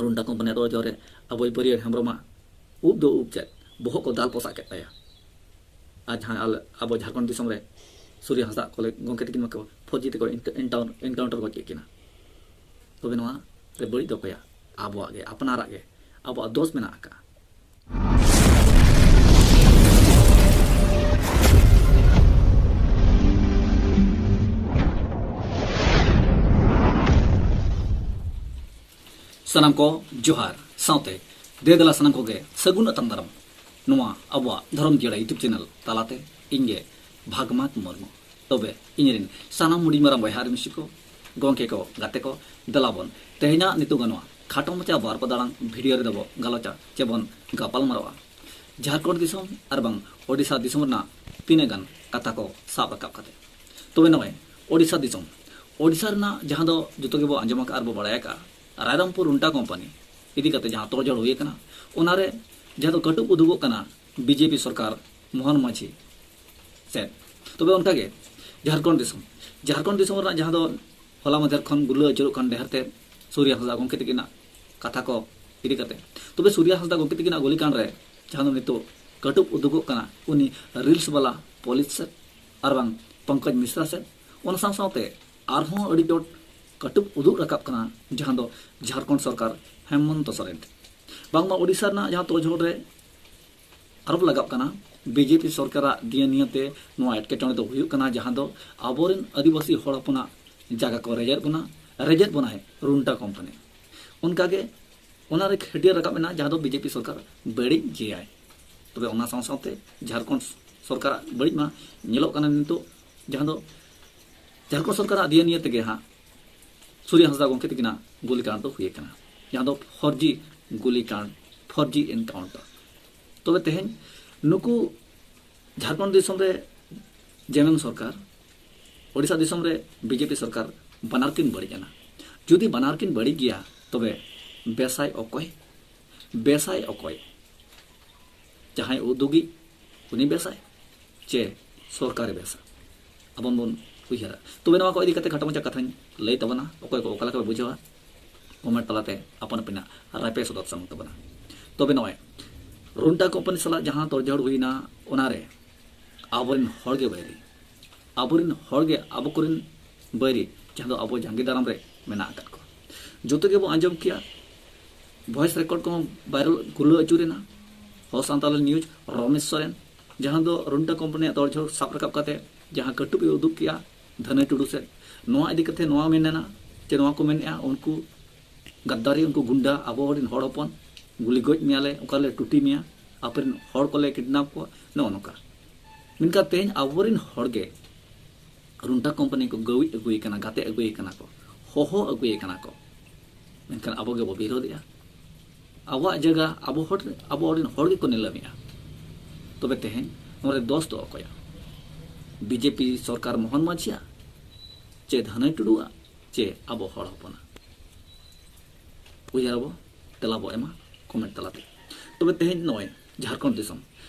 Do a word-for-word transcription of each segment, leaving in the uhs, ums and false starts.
ᱨᱩᱱᱰᱟ ᱠᱳᱢᱯᱟᱱᱤᱭᱟᱜ ᱛᱚᱲᱡᱚᱲ ᱨᱮ ᱟᱵᱚᱭᱤᱡ ᱵᱟᱹᱨᱭᱟᱹᱲ ᱦᱮᱢᱵᱨᱚᱢᱟᱜ ᱩᱵ ᱫᱚ ᱩᱵ ᱪᱮᱫ, ᱵᱚᱦᱚᱜ ᱠᱚ ᱫᱟᱞ ᱯᱚᱥᱟᱜ ᱠᱮᱫ ᱛᱟᱭᱟ᱾ ᱟᱨ ᱡᱟᱦᱟᱸ ᱟᱞᱮ, ᱟᱵᱚ ᱡᱷᱟᱲᱠᱷᱚᱸᱰ ᱫᱤᱥᱚᱢ ᱨᱮ ᱥᱩᱨᱭᱟ ᱦᱟᱸᱥᱫᱟ ᱠᱚᱞᱮ ᱜᱚᱢᱠᱮ ᱛᱟᱹᱠᱤᱱ ᱢᱟᱠᱚ ᱯᱷᱳᱨ ᱡᱤ ᱛᱮᱠᱚ ᱤᱱᱴᱟ-, ᱤᱱᱴᱟᱣᱩᱱ-, ᱮᱱᱠᱟᱣᱩᱱᱴᱟᱨ ᱜᱚᱡ ᱠᱮᱫ ᱠᱤᱱᱟ᱾ ᱛᱚᱵᱮ ᱱᱚᱣᱟ ᱨᱮ ᱵᱟᱹᱲᱤᱡ ᱫᱚ ᱚᱠᱚᱭᱟᱜ? ᱟᱵᱚᱣᱟᱜ ᱜᱮ, ᱟᱯᱱᱟᱨᱟᱜ ᱜᱮ ᱟᱵᱚᱣᱟᱜ ᱫᱳᱥ ᱢᱮᱱᱟᱜ ᱟᱠᱟᱫᱼᱟ᱾ ᱥᱟᱱᱟᱢ ᱠᱚ ᱡᱚᱦᱟᱨ, ᱥᱟᱶᱛᱮ ᱫᱮ ᱫᱮᱞᱟ ᱥᱟᱱᱟᱢ ᱠᱚᱜᱮ ᱥᱟᱹᱜᱩᱱ ᱟᱛᱟᱝ ᱫᱟᱨᱟᱢ ᱱᱚᱣᱟ ᱟᱵᱚᱣᱟᱜ ᱫᱷᱚᱨᱚᱢ ᱡᱤᱭᱟᱹᱲᱟ YouTube ᱪᱮᱱᱮᱞ ᱛᱟᱞᱟᱛᱮ᱾ ᱤᱧ ᱜᱮ ᱵᱷᱟᱜᱽᱢᱟᱛ ᱢᱩᱨᱢᱩ᱾ ᱛᱚᱵᱮ ᱤᱧ ᱨᱮᱱ ᱥᱟᱱᱟᱢ ᱦᱩᱰᱤᱧ ᱢᱟᱨᱟᱝ ᱵᱚᱭᱦᱟ ᱟᱨ ᱢᱤᱥᱤ ᱠᱚ, ᱜᱚᱢᱠᱮ ᱠᱚ, ᱜᱟᱛᱮ ᱠᱚ, ᱫᱮᱞᱟ ᱵᱚᱱ ᱛᱮᱦᱮᱧᱟᱜ ᱱᱤᱛᱚᱜ ᱱᱚᱣᱟ ᱠᱷᱟᱴᱚ ᱢᱟᱪᱷᱟ ᱵᱟᱨ ᱯᱟᱫᱟᱲᱟᱝ ᱵᱷᱤᱰᱤᱭᱳ ᱨᱮᱫᱚ ᱵᱚ ᱜᱟᱞᱚᱪᱟ ᱪᱮ ᱵᱚᱱ ᱜᱟᱯᱟᱞ ᱢᱟᱨᱟᱣᱟ ᱡᱷᱟᱲᱠᱷᱚᱸᱰ ᱫᱤᱥᱚᱢ ᱟᱨ ᱵᱟᱝ ᱳᱰᱤᱥᱟ ᱫᱤᱥᱚᱢ ᱨᱮᱱᱟᱜ ᱛᱤᱱᱟᱹᱜ ᱜᱟᱱ ᱠᱟᱛᱷᱟ ᱠᱚ ᱥᱟᱵ ᱨᱟᱠᱟᱵ ᱠᱟᱛᱮ᱾ ᱛᱚᱵᱮ ᱱᱚᱜᱼᱚᱭ ᱳᱰᱤᱥᱟ ᱫᱤᱥᱚᱢ, ᱳᱰᱤᱥᱟ ᱨᱮᱱᱟᱜ ᱡᱟᱦᱟᱸ ᱫᱚ ᱡᱚᱛᱚ ᱜᱮᱵᱚ ᱟᱸᱡᱚᱢ ᱟᱠᱟᱫ ᱟᱨ ᱵᱚ ᱵᱟᱲᱟᱭ ᱟᱠᱟᱫᱼᱟ, ᱨᱟᱭᱨᱚᱝᱯᱩᱨ ᱨᱩᱱᱴᱟ ᱠᱳᱢᱯᱟᱱᱤ ᱤᱫᱤ ᱠᱟᱛᱮ ᱡᱟᱦᱟᱸ ᱛᱚᱲᱡᱚᱲ ᱦᱩᱭ ᱟᱠᱟᱱᱟ, ᱚᱱᱟᱨᱮ ᱡᱟᱦᱟᱸ ᱫᱚ ᱠᱟᱹᱴᱩᱵ ᱩᱫᱩᱜᱚᱜ ᱠᱟᱱᱟ ᱵᱤᱡᱮᱯᱤ ᱥᱚᱨᱠᱟᱨ ᱢᱳᱦᱚᱱ ᱢᱟᱹᱡᱷᱤ ᱥᱮᱫ᱾ ᱛᱚᱵᱮ ᱚᱱᱠᱟᱜᱮ ᱡᱷᱟᱲᱠᱷᱚᱸᱰ ᱫᱤᱥᱚᱢ, ᱡᱷᱟᱲᱠᱷᱚᱸᱰ ᱫᱤᱥᱚᱢ ᱨᱮᱱᱟᱜ ᱡᱟᱦᱟᱸ ᱫᱚ ᱦᱚᱞᱟ ᱢᱟᱫᱷᱮᱨ ᱠᱷᱚᱱ ᱜᱩᱞᱟᱹ ᱟᱹᱪᱩᱨᱚᱜ ᱠᱟᱱ ᱰᱮᱦᱮᱨ ᱛᱮ ᱥᱩᱨᱭᱟ ᱦᱟᱸᱥᱫᱟ ᱜᱚᱢᱠᱮ ᱛᱟᱹᱠᱤᱱᱟᱜ ᱠᱟᱛᱷᱟ ᱠᱚ ᱤᱫᱤ ᱠᱟᱛᱮ᱾ ᱛᱚᱵᱮ ᱥᱩᱨᱭᱟ ᱦᱟᱸᱥᱫᱟ ᱜᱚᱢᱠᱮ ᱛᱟᱹᱠᱤᱱᱟᱜ ᱜᱩᱞᱤ ᱠᱟᱸᱰ ᱨᱮ ᱡᱟᱦᱟᱸ ᱫᱚ ᱱᱤᱛᱚᱜ ᱠᱟᱹᱴᱩᱵ ᱩᱫᱩᱜᱚᱜ ᱠᱟᱱᱟ ᱩᱱᱤ ᱨᱤᱞᱥ ᱵᱟᱞᱟ ᱯᱩᱞᱤᱥ ᱥᱮᱫ ᱟᱨ ᱵᱟᱝ ᱯᱚᱝᱠᱚᱡᱽ ᱢᱤᱥᱨᱟ ᱥᱮᱫ᱾ ᱚᱱᱟ ᱥᱟᱶ ᱥᱟᱶᱛᱮ ᱟᱨᱦᱚᱸ ᱟᱹᱰᱤ ᱪᱚᱴ ᱠᱟᱹᱴᱩᱵ ᱩᱫᱩᱜ ᱨᱟᱠᱟᱵ ᱠᱟᱱᱟ ᱡᱟᱦᱟᱸ ᱫᱚ ᱡᱷᱟᱲᱠᱷᱚᱸᱰ ᱥᱚᱨᱠᱟᱨ ᱦᱮᱢᱚᱱᱛᱚ ᱥᱚᱨᱮᱱ ᱴᱷᱮᱱ᱾ ᱵᱟᱝᱢᱟ ᱳᱰᱤᱥᱟ ᱨᱮᱱᱟᱜ ᱡᱟᱦᱟᱸ ᱛᱚᱲᱡᱚᱲ ᱨᱮ ᱟᱨᱚᱯ ᱞᱟᱜᱟᱜ ᱠᱟᱱᱟ, ᱵᱤᱡᱮᱯᱤ ᱥᱚᱨᱠᱟᱨᱟᱜ ᱫᱤᱭᱟᱹ ᱱᱤᱭᱟᱹᱛᱮ ᱱᱚᱣᱟ ᱮᱴᱠᱮᱴᱚᱬᱮ ᱫᱚ ᱦᱩᱭᱩᱜ ᱠᱟᱱᱟ, ᱡᱟᱦᱟᱸ ᱫᱚ ᱟᱵᱚᱨᱮᱱ ᱟᱹᱫᱤᱵᱟᱹᱥᱤ ᱦᱚᱲ ᱦᱚᱯᱚᱱᱟᱜ ᱡᱟᱭᱜᱟ ᱠᱚ ᱨᱮᱡᱮᱫ ᱵᱚᱱᱟ, ᱨᱮᱡᱮᱫ ᱵᱚᱱᱟᱭ ᱨᱩᱱᱴᱟ ᱠᱳᱢᱯᱟᱱᱤ᱾ ᱚᱱᱠᱟᱜᱮ ᱚᱱᱟᱨᱮ ᱠᱷᱟᱹᱴᱭᱟᱹ ᱨᱟᱠᱟᱵ ᱮᱱᱟ, ᱡᱟᱦᱟᱸ ᱫᱚ ᱵᱤᱡᱮᱯᱤ ᱥᱚᱨᱠᱟᱨ ᱵᱟᱹᱲᱤᱡ ᱜᱮᱭᱟᱭ᱾ ᱛᱚᱵᱮ ᱚᱱᱟ ᱥᱟᱶ ᱥᱟᱶᱛᱮ ᱡᱷᱟᱲᱠᱷᱚᱸᱰ ᱥᱚᱨᱠᱟᱨᱟᱜ ᱵᱟᱹᱲᱤᱡ ᱢᱟ ᱧᱮᱞᱚᱜ ᱠᱟᱱᱟ ᱱᱤᱛᱚᱜ, ᱡᱟᱦᱟᱸ ᱫᱚ ᱡᱷᱟᱲᱠᱷᱚᱸᱰ ᱥᱚᱨᱠᱟᱨᱟᱜ ᱫᱤᱭᱟᱹ ᱱᱤᱭᱟᱹ ᱛᱮᱜᱮ ᱦᱟᱸᱜ ᱥᱩᱨᱭᱟ ᱦᱟᱸᱥᱫᱟ ᱜᱚᱢᱠᱮ ᱛᱟᱹᱠᱤᱱᱟᱜ ᱜᱩᱞᱤ ᱠᱟᱸᱰ ᱫᱚ ᱦᱩᱭ ᱟᱠᱟᱱᱟ, ᱡᱟᱦᱟᱸ ᱫᱚ ᱯᱷᱳᱨ ᱡᱤ ᱜᱩᱞᱤ ᱠᱟᱸᱰ, ᱯᱷᱳᱨ ᱡᱤ ᱮᱱᱠᱟᱣᱩᱱᱴᱟᱨ᱾ ᱛᱚᱵᱮ ᱛᱮᱦᱮᱧ ᱱᱩᱠᱩ ᱡᱷᱟᱲᱠᱷᱚᱸᱰ ᱫᱤᱥᱚᱢ ᱨᱮ ᱡᱮᱢᱮᱢ ᱥᱚᱨᱠᱟᱨ, ᱳᱰᱤᱥᱟ ᱫᱤᱥᱚᱢ ᱨᱮ ᱵᱤᱡᱮᱯᱤ ᱥᱚᱨᱠᱟᱨ, ᱵᱟᱱᱟᱨ ᱠᱤᱱ ᱵᱟᱹᱲᱤᱡ ᱮᱱᱟ᱾ ᱡᱩᱫᱤ ᱵᱟᱱᱟᱨ ᱠᱤᱱ ᱵᱟᱹᱲᱤᱡ ᱜᱮᱭᱟ, ᱛᱚᱵᱮ ᱵᱮᱥᱟᱭ ᱚᱠᱚᱭ? ᱵᱮᱥᱟᱭ ᱚᱠᱚᱭ? ᱡᱟᱦᱟᱸᱭ ᱩᱫᱩᱜᱤᱡ, ᱩᱱᱤ ᱵᱮᱥᱟᱭ ᱪᱮ ᱥᱚᱨᱠᱟᱨᱮ ᱵᱮᱥᱟ? ᱟᱵᱚ ᱵᱚᱱ ᱩᱭᱦᱟᱹᱨᱟ᱾ ᱛᱚᱵᱮ ᱱᱚᱣᱟ ᱠᱚ ᱤᱫᱤ ᱠᱟᱛᱮ ᱠᱷᱟᱴᱚ ᱢᱟᱪᱷᱟ ᱠᱟᱛᱷᱟᱧ ᱞᱟᱹᱭ ᱛᱟᱵᱚᱱᱟ, ᱚᱠᱚᱭ ᱠᱚ ᱚᱠᱟ ᱞᱮᱠᱟ ᱯᱮ ᱵᱩᱡᱷᱟᱹᱣᱟ᱾ ᱠᱚᱢᱮᱱᱴ ᱛᱟᱞᱟᱛᱮ ᱟᱯᱟᱱ ᱟᱹᱯᱤᱱᱟᱜ ᱨᱟᱭ ᱯᱮ ᱥᱚᱫᱚᱨ ᱥᱟᱢᱟᱝ ᱛᱟᱵᱚᱱᱟ᱾ ᱛᱚᱵᱮ ᱱᱚᱜᱼᱚᱭ ᱨᱩᱱᱴᱟ ᱠᱳᱢᱯᱟᱱᱤ ᱥᱟᱞᱟᱜ ᱡᱟᱦᱟᱸ ᱛᱚᱲᱡᱷᱚᱲ ᱦᱩᱭᱱᱟ, ᱚᱱᱟᱨᱮ ᱟᱵᱚᱨᱮᱱ ᱦᱚᱲᱜᱮ ᱵᱟᱹᱭᱨᱤ, ᱟᱵᱚᱨᱮᱱ ᱦᱚᱲᱜᱮ ᱟᱵᱚ ᱠᱚᱨᱮᱱ ᱵᱟᱹᱭᱨᱤ, ᱡᱟᱦᱟᱸ ᱫᱚ ᱟᱵᱚ ᱡᱟᱸᱜᱮ ᱫᱟᱨᱟᱢ ᱨᱮ ᱢᱮᱱᱟᱜ ᱟᱠᱟᱫ ᱠᱚᱣᱟ᱾ ᱡᱚᱛᱚ ᱜᱮᱵᱚ ᱟᱸᱡᱚᱢ ᱠᱮᱜᱼᱟ, ᱵᱷᱚᱭᱮᱥ ᱨᱮᱠᱚᱨᱰ ᱠᱚᱦᱚᱸ ᱵᱷᱟᱭᱨᱟᱞ ᱜᱩᱨᱞᱟᱹ ᱟᱹᱪᱩᱨᱮᱱᱟ᱾ ᱦᱚ ᱥᱟᱱᱛᱟᱲ ᱱᱤᱭᱩᱡᱽ, ᱨᱚᱢᱮᱥ ᱥᱚᱨᱮᱱ, ᱡᱟᱦᱟᱸ ᱫᱚ ᱨᱩᱱᱴᱟ ᱠᱳᱢᱯᱟᱱᱤᱭᱟᱜ ᱛᱚᱲᱡᱷᱚᱲ ᱥᱟᱵ ᱨᱟᱠᱟᱵ ᱠᱟᱛᱮ ᱡᱟᱦᱟᱸ ᱠᱟᱹᱴᱩᱵ ᱮ ᱩᱫᱩᱜ ᱠᱮᱜᱼᱟ ᱫᱷᱟᱹᱱᱟᱹᱭ ᱴᱩᱰᱩ ᱥᱮᱫ, ᱱᱚᱣᱟ ᱤᱫᱤ ᱠᱟᱛᱮ ᱱᱚᱣᱟ ᱢᱮᱱᱮᱱᱟ ᱡᱮ, ᱱᱚᱣᱟ ᱠᱚ ᱢᱮᱱᱮᱜᱼᱟ, ᱩᱱᱠᱩ ᱜᱟᱫᱫᱟᱨᱤ, ᱩᱱᱠᱩ ᱜᱩᱱᱰᱟ, ᱟᱵᱚ ᱨᱮᱱ ᱦᱚᱲ ᱦᱚᱯᱚᱱ ᱜᱩᱞᱤ ᱜᱚᱡ ᱢᱮᱭᱟᱞᱮ, ᱚᱠᱟᱞᱮ ᱴᱩᱴᱤ ᱢᱮᱭᱟ, ᱟᱯᱮᱨᱮᱱ ᱦᱚᱲ ᱠᱚᱞᱮ ᱠᱤᱰᱱᱟᱯ ᱠᱚᱣᱟ, ᱱᱚᱜᱼᱚ ᱱᱚᱝᱠᱟ᱾ ᱢᱮᱱᱠᱷᱟᱱ ᱛᱮᱦᱮᱧ ᱟᱵᱚᱨᱮᱱ ᱦᱚᱲᱜᱮ ᱨᱩᱱᱴᱟ ᱠᱳᱢᱯᱟᱱᱤ ᱠᱚ ᱜᱟᱹᱣᱤᱡ ᱟᱹᱜᱩᱭᱮ ᱠᱟᱱᱟ, ᱜᱟᱛᱮ ᱟᱹᱜᱩᱭᱮ ᱠᱟᱱᱟ ᱠᱚ, ᱦᱚᱦᱚ ᱟᱹᱜᱩᱭᱮ ᱠᱟᱱᱟ ᱠᱚ, ᱢᱮᱱᱠᱷᱟᱱ ᱟᱵᱚ ᱜᱮᱵᱚ ᱵᱤᱨᱳᱫᱷᱮᱜᱼᱟ᱾ ᱟᱵᱚᱣᱟᱜ ᱡᱟᱭᱜᱟ ᱟᱵᱚ ᱦᱚᱲ, ᱟᱵᱚ ᱨᱮᱱ ᱦᱚᱲ ᱜᱮᱠᱚ ᱱᱤᱞᱟᱹᱢᱮᱜᱼᱟ᱾ ᱛᱚᱵᱮ ᱛᱮᱦᱮᱧ ᱱᱚᱰᱮ ᱫᱚᱥ ᱫᱚ ᱚᱠᱚᱭᱟᱜ? ᱵᱤᱡᱮᱯᱤ ᱥᱚᱨᱠᱟᱨ ᱢᱳᱦᱚᱱ ᱢᱟᱹᱡᱷᱤᱭᱟᱜ, ᱪᱮ ᱫᱷᱟᱹᱱᱟᱹᱭ ᱴᱩᱰᱩᱣᱟᱜ, ᱪᱮ ᱟᱵᱚ ᱦᱚᱲ ᱦᱚᱯᱚᱱᱟᱜ? ᱩᱭᱦᱟᱹᱨ ᱟᱵᱚ, ᱛᱮᱞᱟ ᱵᱚ ᱮᱢᱟ ᱠᱚᱢᱮᱱᱴ ᱛᱟᱞᱟᱛᱮ᱾ ᱛᱚᱵᱮ ᱛᱮᱦᱮᱧ ᱱᱚᱜᱼᱚᱭ ᱡᱷᱟᱲᱠᱷᱚᱸᱰ ᱫᱤᱥᱚᱢ,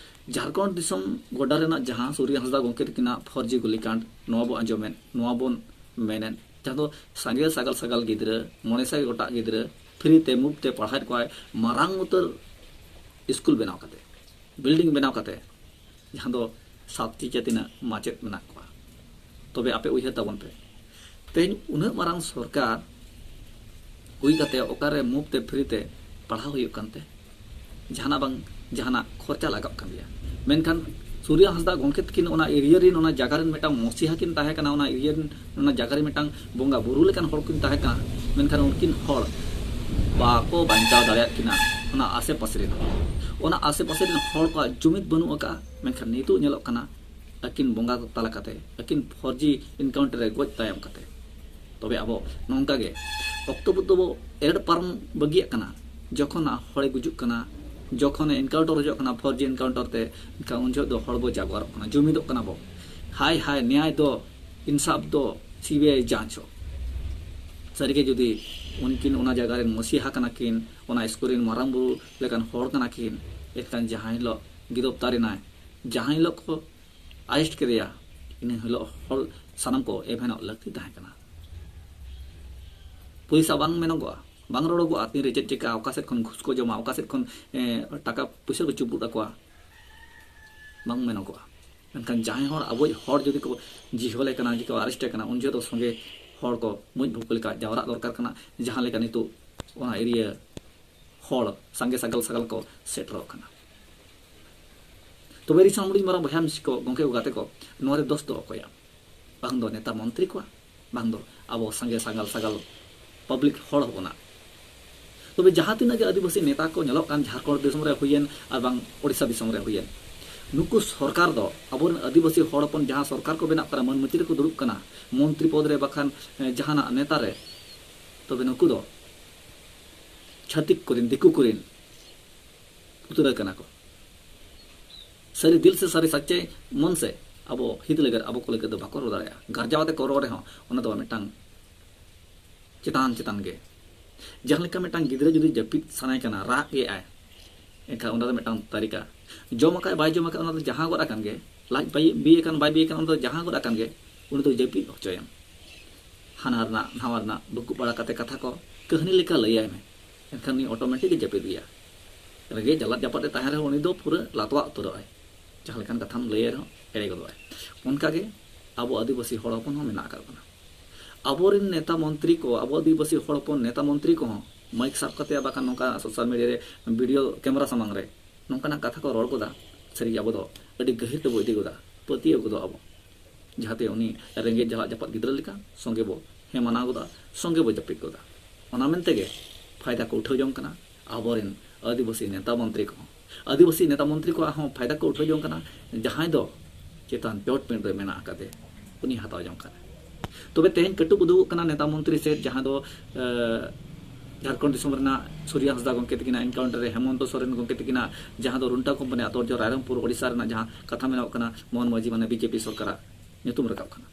ᱡᱷᱟᱲᱠᱷᱚᱸᱰ ᱫᱤᱥᱚᱢ ᱜᱚᱰᱟ ᱨᱮᱱᱟᱜ ᱡᱟᱦᱟᱸ ᱥᱩᱨᱭᱟ ᱦᱟᱸᱥᱫᱟ ᱜᱚᱢᱠᱮ ᱛᱟᱹᱠᱤᱱᱟᱜ ᱯᱷᱚᱨᱡᱤ ᱜᱩᱞᱤᱠᱟᱸᱰ, ᱱᱚᱣᱟ ᱵᱚ ᱟᱸᱡᱚᱢᱮᱫ, ᱱᱚᱣᱟ ᱵᱚᱱ ᱢᱮᱱᱮᱫ, ᱡᱟᱦᱟᱸ ᱫᱚ ᱥᱟᱸᱜᱮ ᱥᱟᱜᱟᱞ ᱥᱟᱜᱟᱞ ᱜᱤᱫᱽᱨᱟᱹ, ᱢᱚᱬᱮ ᱥᱟᱭ ᱜᱚᱴᱟ ᱜᱤᱫᱽᱨᱟᱹ ᱯᱷᱨᱤ ᱛᱮ, ᱢᱩᱯ ᱛᱮ ᱯᱟᱲᱦᱟᱣᱮᱫ ᱠᱚᱣᱟᱭ, ᱢᱟᱨᱟᱝ ᱩᱛᱟᱹᱨ ᱥᱠᱩᱞ ᱵᱮᱱᱟᱣ ᱠᱟᱛᱮ, ᱵᱤᱞᱰᱤᱝ ᱵᱮᱱᱟᱣ ᱠᱟᱛᱮ, ᱡᱟᱦᱟᱸ ᱫᱚ ᱥᱟᱛᱴᱤ ᱪᱮ ᱛᱤᱱᱟᱹᱜ ᱢᱟᱪᱮᱫ ᱢᱮᱱᱟᱜ ᱠᱚᱣᱟ᱾ ᱛᱚᱵᱮ ᱟᱯᱮ ᱩᱭᱦᱟᱹᱨ ᱛᱟᱵᱚᱱ ᱯᱮ, ᱛᱮᱦᱮᱧ ᱩᱱᱟᱹᱜ ᱢᱟᱨᱟᱝ ᱥᱚᱨᱠᱟᱨ ᱦᱩᱭ ᱠᱟᱛᱮ ᱚᱠᱟᱨᱮ ᱢᱩᱯ ᱛᱮ ᱯᱷᱨᱤ ᱛᱮ ᱯᱟᱲᱦᱟᱣ ᱦᱩᱭᱩᱜ ᱠᱟᱱᱛᱮ? ᱡᱟᱦᱟᱱᱟᱜ ᱵᱟᱝ ᱡᱟᱦᱟᱱᱟᱜ ᱠᱷᱚᱨᱪᱟ ᱞᱟᱜᱟᱜ ᱠᱟᱱ ᱜᱮᱭᱟ᱾ ᱢᱮᱱᱠᱷᱟᱱ ᱥᱩᱨᱭᱟ ᱦᱟᱸᱥᱫᱟ ᱜᱚᱢᱠᱮ ᱛᱟᱹᱠᱤᱱ ᱚᱱᱟ ᱮᱨᱤᱭᱟ ᱨᱮᱱ, ᱚᱱᱟ ᱡᱟᱭᱜᱟ ᱨᱮᱱ ᱢᱤᱫᱴᱟᱝ ᱢᱚᱥᱤᱦᱟ ᱠᱤᱱ ᱛᱟᱦᱮᱸ ᱠᱟᱱᱟ, ᱚᱱᱟ ᱮᱨᱤᱭᱟ ᱨᱮᱱ, ᱚᱱᱟ ᱡᱟᱭᱜᱟ ᱨᱮ ᱢᱤᱫᱴᱟᱝ ᱵᱚᱸᱜᱟ ᱵᱩᱨᱩ ᱞᱮᱠᱟᱱ ᱦᱚᱲ ᱠᱤᱱ ᱛᱟᱦᱮᱸ ᱠᱟᱱᱟ᱾ ᱢᱮᱱᱠᱷᱟᱱ ᱩᱱᱠᱤᱱ ᱦᱚᱲ ᱵᱟᱠᱚ ᱵᱟᱧᱪᱟᱣ ᱫᱟᱲᱮᱭᱟᱜ ᱠᱤᱱᱟ᱾ ᱚᱱᱟ ᱟᱥᱮ ᱯᱟᱥᱮ ᱨᱮᱱ, ᱚᱱᱟ ᱟᱥᱮ ᱯᱟᱥᱮ ᱨᱮᱱ ᱦᱚᱲ ᱠᱚᱣᱟᱜ ᱡᱩᱢᱤᱫ ᱵᱟᱹᱱᱩᱜ ᱟᱠᱟᱫᱼᱟ᱾ ᱢᱮᱱᱠᱷᱟᱱ ᱱᱤᱛᱚᱜ ᱧᱮᱞᱚᱜ ᱠᱟᱱᱟ ᱟᱹᱠᱤᱱ ᱵᱚᱸᱜᱟ ᱛᱟᱞᱟ ᱠᱟᱛᱮ, ᱟᱹᱠᱤᱱ ᱯᱷᱚᱨᱡᱤ ᱮᱱᱠᱟᱣᱩᱱᱴᱟᱨ ᱨᱮ ᱜᱚᱡ ᱛᱟᱭᱚᱢ ᱠᱟᱛᱮ᱾ ᱛᱚᱵᱮ ᱟᱵᱚ ᱱᱚᱝᱠᱟ ᱜᱮ ᱚᱠᱛᱚ ᱵᱚ ᱫᱚᱵᱚ ᱮᱰ ᱯᱟᱨᱚᱢ ᱵᱟᱹᱜᱤᱭᱟᱜ ᱠᱟᱱᱟ᱾ ᱡᱚᱠᱷᱚᱱ ᱦᱚᱲᱮ ᱜᱩᱡᱩᱜ ᱠᱟᱱᱟ, ᱡᱚᱠᱷᱚᱱ ᱮᱱᱠᱟᱣᱩᱱᱴᱟᱨ ᱦᱩᱭᱩᱜ ᱠᱟᱱᱟ ᱯᱷᱚᱨᱡᱤ ᱮᱱᱠᱟᱣᱩᱱᱴᱟᱨ ᱛᱮ, ᱮᱱᱠᱷᱟᱱ ᱩᱱ ᱡᱚᱦᱚᱜ ᱫᱚ ᱦᱚᱲ ᱵᱚ ᱡᱟᱜᱣᱟᱨᱚᱜ ᱠᱟᱱᱟ, ᱡᱩᱢᱤᱫᱚᱜ ᱠᱟᱱᱟ ᱵᱚ᱾ ᱦᱟᱭ ᱦᱟᱭ, ᱱᱮᱭᱟᱭ ᱫᱚ, ᱤᱱᱥᱟᱯ ᱫᱚ ᱥᱤᱵᱤᱟᱭ ᱡᱟᱸᱪ ᱦᱚᱸ᱾ ᱥᱟᱹᱨᱤᱜᱮ ᱡᱩᱫᱤ ᱩᱱᱠᱤᱱ ᱚᱱᱟ ᱡᱟᱭᱜᱟ ᱨᱮᱱ ᱢᱚᱥᱤᱦᱟ ᱠᱟᱱᱟ ᱠᱤᱱ, ᱚᱱᱟ ᱥᱠᱩᱞ ᱨᱮᱱ ᱢᱟᱨᱟᱝ ᱵᱩᱨᱩ ᱞᱮᱠᱟᱱ ᱦᱚᱲ ᱠᱟᱱᱟ ᱠᱤᱱ, ᱮᱱᱠᱷᱟᱱ ᱡᱟᱦᱟᱸ ᱦᱤᱞᱳᱜ ᱜᱤᱨᱚᱯᱛᱟᱨ ᱮᱱᱟᱭ, ᱡᱟᱦᱟᱸ ᱦᱤᱞᱳᱜ ᱠᱚ ᱟᱨᱮᱥᱴ ᱠᱮᱫᱮᱭᱟ, ᱤᱱᱟᱹ ᱦᱤᱞᱳᱜ ᱦᱚᱲ ᱥᱟᱱᱟᱢ ᱠᱚ ᱮᱵᱷᱮᱱᱚᱜ ᱞᱟᱹᱠᱛᱤ ᱛᱟᱦᱮᱸ ᱠᱟᱱᱟ᱾ ᱯᱩᱞᱤᱥᱟᱜ ᱵᱟᱝ ᱢᱮᱱᱚᱜᱚᱜᱼᱟ, ᱵᱟᱝ ᱨᱚᱲᱚᱜᱚᱜᱼᱟ ᱛᱤᱱᱨᱮ ᱪᱮᱫ ᱪᱤᱠᱟᱹᱜᱼᱟ, ᱚᱠᱟ ᱥᱮᱫ ᱠᱷᱚᱱ ᱜᱷᱩᱥ ᱠᱚ ᱡᱚᱢᱟ, ᱚᱠᱟ ᱥᱮᱫ ᱠᱷᱚᱱ ᱮ, ᱴᱟᱠᱟ ᱯᱩᱭᱥᱟᱹ ᱠᱚ ᱪᱩᱯᱩᱫ ᱟᱠᱚᱣᱟ, ᱵᱟᱝ ᱢᱮᱱᱚᱜᱚᱜᱼᱟ᱾ ᱢᱮᱱᱠᱷᱟᱱ ᱡᱟᱦᱟᱸᱭ ᱦᱚᱲ ᱟᱵᱚᱭᱤᱡ ᱦᱚᱲ ᱡᱩᱫᱤ ᱠᱚ ᱡᱤᱦᱚᱞᱮ ᱠᱟᱱᱟ, ᱡᱩᱫᱤ ᱠᱚ ᱟᱨᱮᱥᱴᱮ ᱠᱟᱱᱟ, ᱩᱱ ᱡᱚᱦᱚᱜ ᱫᱚ ᱥᱚᱸᱜᱮ ᱦᱚᱲ ᱠᱚ ᱢᱩᱸᱡ ᱵᱷᱩᱠᱩ ᱞᱮᱠᱟ ᱡᱟᱣᱨᱟᱜ ᱫᱚᱨᱠᱟᱨ ᱠᱟᱱᱟ᱾ ᱡᱟᱦᱟᱸ ᱞᱮᱠᱟ ᱱᱤᱛᱚᱜ ᱚᱱᱟ ᱮᱨᱤᱭᱟ ᱦᱚᱲ ᱥᱟᱸᱜᱮ ᱥᱟᱜᱟᱞ ᱥᱟᱜᱟᱞ ᱠᱚ ᱥᱮᱴᱮᱨᱚᱜ ᱠᱟᱱᱟ᱾ ᱛᱚᱵᱮ ᱨᱤᱥᱟᱢᱩᱰᱤ ᱢᱟᱨᱟᱝ ᱵᱚᱭᱦᱟ ᱢᱤᱥᱤ ᱠᱚ, ᱜᱚᱢᱠᱮ ᱠᱚ, ᱜᱟᱛᱮ ᱠᱚ, ᱱᱚᱣᱟ ᱨᱮ ᱫᱳᱥ ᱫᱚ ᱚᱠᱚᱭᱟᱜ? ᱵᱟᱝ ᱫᱚ ᱱᱮᱛᱟ ᱢᱚᱱᱛᱨᱤ ᱠᱚᱣᱟᱜ, ᱵᱟᱝ ᱫᱚ ᱟᱵᱚ ᱥᱟᱸᱜᱮ ᱥᱟᱜᱟᱞ ᱥᱟᱜᱟᱞ ᱯᱟᱵᱽᱞᱤᱠ ᱦᱚᱲ ᱦᱚᱯᱚᱱᱟᱜ᱾ ᱛᱚᱵᱮ ᱡᱟᱦᱟᱸ ᱛᱤᱱᱟᱹᱜ ᱜᱮ ᱟᱹᱫᱤᱵᱟᱹᱥᱤ ᱱᱮᱛᱟ ᱠᱚ ᱧᱮᱞᱚᱜ ᱠᱟᱱ ᱡᱷᱟᱲᱠᱷᱚᱸᱰ ᱫᱤᱥᱚᱢ ᱨᱮ ᱦᱩᱭᱮᱱ ᱟᱨ ᱵᱟᱝ ᱳᱰᱤᱥᱟ ᱫᱤᱥᱚᱢ ᱨᱮ ᱦᱩᱭᱮᱱ, ᱱᱩᱠᱩ ᱥᱚᱨᱠᱟᱨ ᱫᱚ ᱟᱵᱚᱨᱮᱱ ᱟᱹᱫᱤᱵᱟᱹᱥᱤ ᱦᱚᱲ ᱦᱚᱯᱚᱱ ᱡᱟᱦᱟᱸ ᱥᱚᱨᱠᱟᱨ ᱠᱚ ᱵᱮᱱᱟᱜ ᱠᱟᱱᱟ, ᱢᱟᱹᱱ ᱢᱚᱱᱛᱨᱤ ᱨᱮᱠᱚ ᱫᱩᱲᱩᱵ ᱠᱟᱱᱟ, ᱢᱚᱱᱛᱨᱤ ᱯᱚᱫᱽ ᱨᱮ ᱵᱟᱠᱷᱟᱱ ᱮ, ᱡᱟᱦᱟᱱᱟᱜ ᱱᱮᱛᱟ ᱨᱮ, ᱛᱚᱵᱮ ᱱᱩᱠᱩ ᱫᱚ ᱪᱷᱟᱹᱛᱤᱠ ᱠᱚᱨᱮᱱ, ᱫᱤᱠᱩ ᱠᱚᱨᱮᱱ ᱯᱩᱛᱲᱟᱹ ᱠᱟᱱᱟ ᱠᱚ᱾ ᱥᱟᱹᱨᱤ ᱫᱤᱞ ᱥᱮ ᱥᱟᱹᱨᱤ ᱥᱟᱪᱪᱟᱭ ᱢᱚᱱ ᱥᱮ ᱟᱵᱚ ᱦᱤᱛ ᱞᱟᱹᱜᱤᱫ, ᱟᱵᱚ ᱠᱚ ᱞᱟᱹᱜᱤᱫ ᱫᱚ ᱵᱟᱠᱚ ᱨᱚᱲ ᱫᱟᱲᱮᱭᱟᱜᱼᱟ᱾ ᱜᱟᱨᱡᱟᱣ ᱟᱛᱮ ᱠᱚ ᱨᱚᱲ ᱨᱮᱦᱚᱸ ᱚᱱᱟ ᱫᱚ ᱢᱤᱫᱴᱟᱝ ᱪᱮᱛᱟᱱ ᱪᱮᱛᱟᱱ ᱜᱮ᱾ ᱡᱟᱦᱟᱸ ᱞᱮᱠᱟ ᱢᱤᱫᱴᱟᱝ ᱜᱤᱫᱽᱨᱟᱹ ᱡᱩᱫᱤ ᱡᱟᱹᱯᱤᱫ ᱥᱟᱱᱟᱭ ᱠᱟᱱᱟ, ᱨᱟᱜ ᱜᱮ ᱟᱭ, ᱮᱱᱠᱷᱟᱱ ᱚᱱᱟ ᱫᱚ ᱢᱤᱫᱴᱟᱝ ᱛᱟᱹᱨᱤᱠᱟ᱾ ᱡᱚᱢ ᱟᱠᱟᱫ ᱵᱟᱭ ᱡᱚᱢ ᱟᱠᱟᱫ, ᱚᱱᱟ ᱫᱚ ᱡᱟᱦᱟᱸ ᱜᱚᱫ ᱟᱠᱟᱱ ᱜᱮ, ᱞᱟᱡ ᱵᱟᱭ ᱵᱤ ᱟᱠᱟᱱ ᱵᱟᱭ ᱵᱤ ᱟᱠᱟᱱ, ᱚᱱᱟ ᱫᱚ ᱡᱟᱦᱟᱸ ᱜᱚᱫ ᱟᱠᱟᱱ ᱜᱮ, ᱩᱱᱤ ᱫᱚ ᱡᱟᱹᱯᱤᱫ ᱦᱚᱪᱚᱭᱮᱢ᱾ ᱦᱟᱱᱟ ᱨᱮᱱᱟᱜ ᱱᱟᱣᱟ ᱨᱮᱱᱟᱜ ᱵᱩᱠᱩᱵ ᱵᱟᱲᱟ ᱠᱟᱛᱮ ᱠᱟᱛᱷᱟ ᱠᱚ ᱠᱟᱹᱦᱱᱤ ᱞᱮᱠᱟ ᱞᱟᱹᱭᱟᱭ ᱢᱮ, ᱮᱱᱠᱷᱟᱱ ᱩᱱᱤ ᱚᱴᱳᱢᱮᱴᱤᱠ ᱮ ᱡᱟᱹᱯᱤᱫ ᱜᱮᱭᱟ᱾ ᱨᱮᱸᱜᱮᱡ ᱡᱟᱞᱟᱫ ᱡᱟᱯᱟᱫ ᱮ ᱛᱟᱦᱮᱱ ᱨᱮᱦᱚᱸ ᱩᱱᱤ ᱫᱚ ᱯᱩᱨᱟᱹ ᱞᱟᱛᱣᱟᱜ ᱩᱛᱟᱹᱨᱚᱜ ᱟᱭ᱾ ᱡᱟᱦᱟᱸ ᱞᱮᱠᱟᱱ ᱠᱟᱛᱷᱟᱢ ᱞᱟᱹᱭᱟᱭ ᱨᱮᱦᱚᱸ ᱮᱲᱮ ᱜᱚᱫᱚᱜ ᱟᱭ᱾ ᱚᱱᱠᱟᱜᱮ ᱟᱵᱚ ᱟᱹᱫᱤᱵᱟᱹᱥᱤ ᱦᱚᱲ ᱦᱚᱯᱚᱱ ᱦᱚᱸ ᱢᱮᱱᱟᱜ ᱟᱠᱟᱫ ᱵᱚᱱᱟ᱾ ᱟᱵᱚᱨᱮᱱ ᱱᱮᱛᱟ ᱢᱚᱱᱛᱨᱤ ᱠᱚ, ᱟᱵᱚ ᱟᱹᱫᱤᱵᱟᱹᱥᱤ ᱦᱚᱲ ᱦᱚᱯᱚᱱ ᱱᱮᱛᱟ ᱢᱚᱱᱛᱨᱤ ᱠᱚᱦᱚᱸ ᱢᱟᱭᱤᱠ ᱥᱟᱵ ᱠᱟᱛᱮ ᱵᱟᱠᱷᱟᱱ ᱱᱚᱝᱠᱟ ᱥᱳᱥᱟᱞ ᱢᱤᱰᱤᱭᱟ ᱨᱮ ᱵᱷᱤᱰᱤᱭᱳ ᱠᱮᱢᱮᱨᱟ ᱥᱟᱢᱟᱝ ᱨᱮ ᱱᱚᱝᱠᱟᱱᱟᱜ ᱠᱟᱛᱷᱟ ᱠᱚ ᱨᱚᱲ ᱜᱚᱫᱟ, ᱥᱟᱹᱨᱤᱜᱮ ᱟᱵᱚ ᱫᱚ ᱟᱹᱰᱤ ᱜᱟᱹᱦᱤᱨ ᱛᱮᱵᱚ ᱤᱫᱤ ᱜᱚᱫᱟ, ᱯᱟᱹᱛᱭᱟᱹᱣ ᱜᱚᱫᱚᱜ ᱟᱵᱚ᱾ ᱡᱟᱦᱟᱸᱛᱮ ᱩᱱᱤ ᱨᱮᱸᱜᱮᱡ ᱡᱟᱞᱟᱫ ᱡᱟᱯᱟᱫ ᱜᱤᱫᱽᱨᱟᱹ ᱞᱮᱠᱟ ᱥᱚᱸᱜᱮ ᱵᱚ ᱦᱮᱢᱟᱱᱟᱣ ᱜᱚᱫᱟ, ᱥᱚᱸᱜᱮ ᱵᱚ ᱡᱟᱹᱯᱤᱫ ᱜᱚᱫᱟ᱾ ᱚᱱᱟ ᱢᱮᱱᱛᱮ ᱜᱮ ᱯᱷᱟᱭᱫᱟ ᱠᱚ ᱩᱴᱷᱟᱹᱣ ᱡᱚᱝ ᱠᱟᱱᱟ ᱟᱵᱚᱨᱮᱱ ᱟᱹᱫᱤᱵᱟᱹᱥᱤ ᱱᱮᱛᱟ ᱢᱚᱱᱛᱨᱤ ᱠᱚᱦᱚᱸ᱾ ᱟᱹᱫᱤᱵᱟᱹᱥᱤ ᱱᱮᱛᱟ ᱢᱚᱱᱛᱨᱤ ᱠᱚᱣᱟᱜ ᱦᱚᱸ ᱯᱷᱟᱭᱫᱟ ᱠᱚ ᱩᱴᱷᱟᱹᱣ ᱡᱚᱝ ᱠᱟᱱᱟ᱾ ᱡᱟᱦᱟᱸᱭ ᱫᱚ ᱪᱮᱛᱟᱱ ᱪᱚᱴ ᱯᱤᱸᱰ ᱨᱮ ᱢᱮᱱᱟᱜ ᱟᱠᱟᱫᱮ, ᱩᱱᱤ ᱦᱟᱛᱟᱣ ᱡᱚᱝ ᱠᱟᱱᱟ᱾ ᱛᱚᱵᱮ ᱛᱮᱦᱮᱧ ᱠᱟᱹᱴᱩᱵ ᱩᱫᱩᱜᱚᱜ ᱠᱟᱱᱟ ᱱᱮᱛᱟ ᱢᱚᱱᱛᱨᱤ ᱥᱮᱫ, ᱡᱟᱦᱟᱸ ᱫᱚ, ᱮ, ᱡᱷᱟᱲᱠᱷᱚᱸᱰ ᱫᱤᱥᱚᱢ ᱨᱮᱱᱟᱜ ᱥᱩᱨᱭᱟ ᱦᱟᱸᱥᱫᱟ ᱜᱚᱢᱠᱮ ᱛᱟᱹᱠᱤᱱᱟᱜ ᱮᱱᱠᱟᱣᱩᱱᱴᱟᱨ ᱨᱮ ᱦᱮᱢᱚᱱᱛᱚ ᱥᱚᱨᱮᱱ ᱜᱚᱢᱠᱮ ᱛᱟᱹᱠᱤᱱᱟᱜ ᱡᱟᱦᱟᱸ ᱫᱚ ᱨᱩᱱᱴᱟ ᱠᱳᱢᱯᱟᱱᱤ ᱟᱛᱚᱨᱡᱚ ᱨᱟᱭᱨᱚᱝᱯᱩᱨ ᱳᱰᱤᱥᱟ ᱨᱮᱱᱟᱜ ᱡᱟᱦᱟᱸ ᱠᱟᱛᱷᱟ ᱢᱮᱱᱚᱜ ᱠᱟᱱᱟ, ᱢᱳᱦᱚᱱ ᱢᱟᱹᱡᱷᱤ ᱢᱟᱱᱮ ᱵᱤᱡᱮᱯᱤ ᱥᱚᱨᱠᱟᱨᱟᱜ ᱧᱩᱛᱩᱢ ᱨᱟᱠᱟᱵ ᱠᱟᱱᱟ᱾